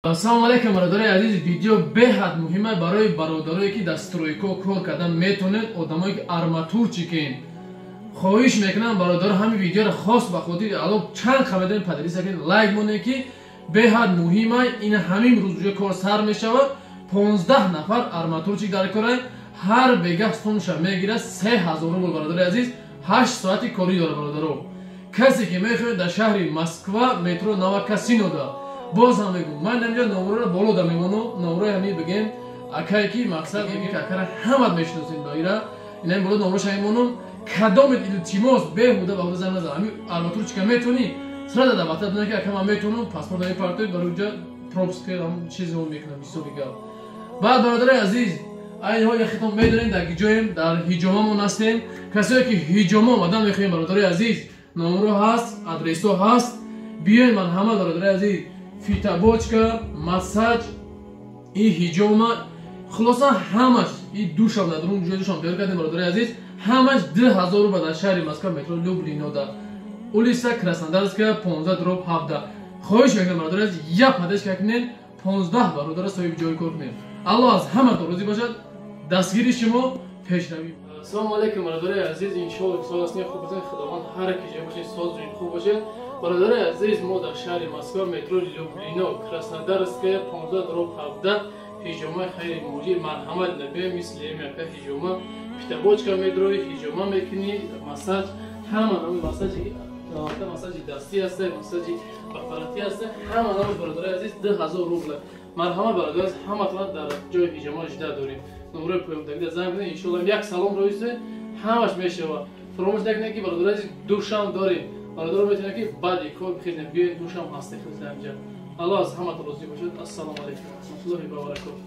Ассалому алайкум, бародарои азиз. Видео беҳад муҳима барои бародарое, ки дар стройка кор кардан метавонед, одамое, ки арматурчик ен. Хоҳиш мекунам, бародаро, ҳамин видеоро хос ба хотири Алло чанд қабедан поделиться кунед, лайк монед, ки беҳад муҳима. Ин ҳамин рӯз уже кор сар мешавад. 15 нафар арматурчик дар кора, ҳар бегаҳ сумша мегирад 3000 рубл. Бародарои азиз, 8 соати корӣ дора. Бародаро, касе ки мехоҳед, дар шаҳри Москва, метро Новокасинода. Боз ҳам мегӯм, ман инҷа номроро боло да мемонам, номрои ҳамин бигем акае, ки мақсад бигем, ки акара ҳамат мешиносем. Доира инами боло номроша мемонам. Кадомет, илтимос, беҳуда ба худа занг назан. Ҳамин арматурчика метавонӣ, сразу дар ватсап ки ака, ман метавонам, паспорт мепартоед, барои уҷа пропуска чизе мекунам, ҳисоби гап. Баъд, бародарои азиз, айни ҳол яхитон медонем, дар ҷоем, дар ҳиҷомамон ҳастем. Касое ки ҳиҷома омадан мехоҳем, бародарои азиз, номро ҳаст, адресҳо ҳаст, биёед. Ман ҳама, бародарои азиз, фитобочка, массаж и ҳиҷома, хулоса, ҳамаш и душам надрун ҷои душам тайёр кардем. Бародарои азиз, ҳамаш 2000 рубл дар шаҳри Москва, метро Люблинода, улица Краснодарская, 15/17. Хоҳиш мекунам, бародарои азиз, як поддержка кунед, 15 бародара соҳиби ҷои кор кунем. Аллоҳ аз ҳаматон розӣ бошад. Дастгири шумо пешравӣ. Ассалому алайкум, бародарои азиз. Иншоалло, сол ҳастем, хуб бошед. Худованд ҳар ки ҷой бошед, соз хуб бошед. Бародарои азиз, мо дар шаҳри Москва, метро Люблино, Краснодарская, 15/17, ҳиҷомаи хайри муҳоҷир. Марҳамат, набиёй, мисли яка ҳиҷома, фитобочка медрои, ҳиҷома мекунӣ, массаж, ҳама намуд массажи, массажи дастӣ ҳаста, массажи аппаратӣ ҳаста, ҳама намуд. Бародарои азиз, 2000 рубла. Марҳамат, бародарои азиз, ҳаматона дар ҷои ҳиҷома жида дорем. Номрои поёмдагида занг бизанед, иншоалло, як салом роисе, ҳамаш мешавад. Фаромӯш накунед, ки, бародарои азиз, душам дорем. Бародаро метавонед, ки баъди кор бихезем, биёед, душам ҳаста, хезем инҷа. Аллоҳ аз ҳаматон розӣ бошад. Ассалому алайкум ва раҳматуллоҳи ва баракотуҳ.